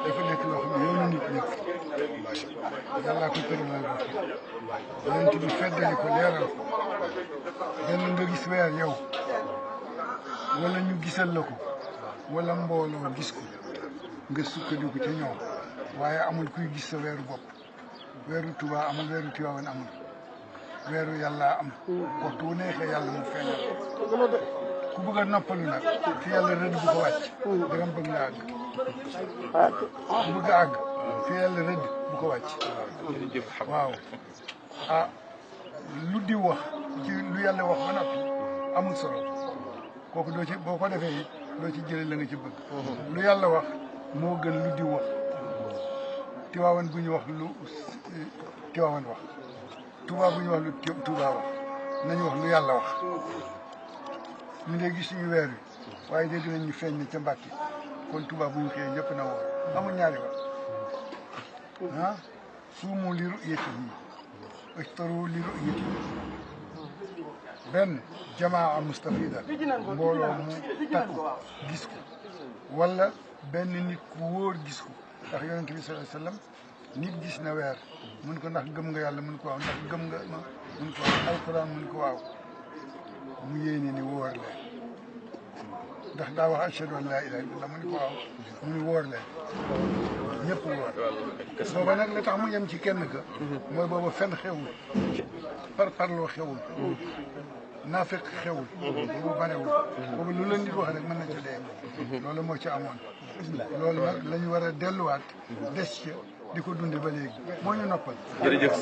dafa nekk loo xam ne yoonu nit nekk yàllaa ko tëralal bopp yonent bi feddali ko leeral ko benn nga gis weer yow wala ñu gisal la ko wala mbooloo gis ko nga sukkandiku ca ñoom waaye amul kuy gis sa weeru bopp weeru Tuubaa amul weeru Tiwaawan amul weeru yàlla am waxtu wu neexee yàlla mu feeñal ku bëgg a noppalu nag fi yàlla rëdd bu ko wàcc danga bëgg nga àgg ku bëgg a àgg fi yàlla rëdd bu ko wàcc waaw ah lu di wax ci lu yàlla wax ba noppi amul solo kooku doo ci boo ko defee it doo ci jëlee la nga ci bëgg lu yàlla wax moo gën lu di wax Tiwaawan bu ñu wax lu Tiwaawan wax Tuubaa bu ñu wax lu Tuubaa wax nañu wax lu yàlla wax ñu ngi gis suñu weer wi waaye dégg nañ ñu feeñ ne ca Mbàkke kon Tuubaa bu ñu xëyee ñëpp na woor amul ñaari wax ah suumu li ru'yatihi iftaru li ru'yatihi benn jamaa mustafida mbooloo mu takku gis ko wala benn nit ku wóor gis ko ndax yonent bi sallallahu alayhi wasallam nit gis na weer mun ko ndax gëm nga yàlla mun ko waaw ndax gëm nga ma mun ko waaw alquran mun ko waaw mu yéene ni wóor leen ndax daa wax ashhadu an laa ilaaha illallah mun ko waaw mu ni wóor leen ñëpp wóor booba nag la tax mu yem ci kenn ka mooy booba fen xewul parloo xewul naafeq xewul boobu barewul boobu lu la nit wax rek mën na ca dee loolu moo ci amoon loolu nag la ñu war a delluwaat des ca di ko dunde ba léegi moo ñu noppal. jërëjëf.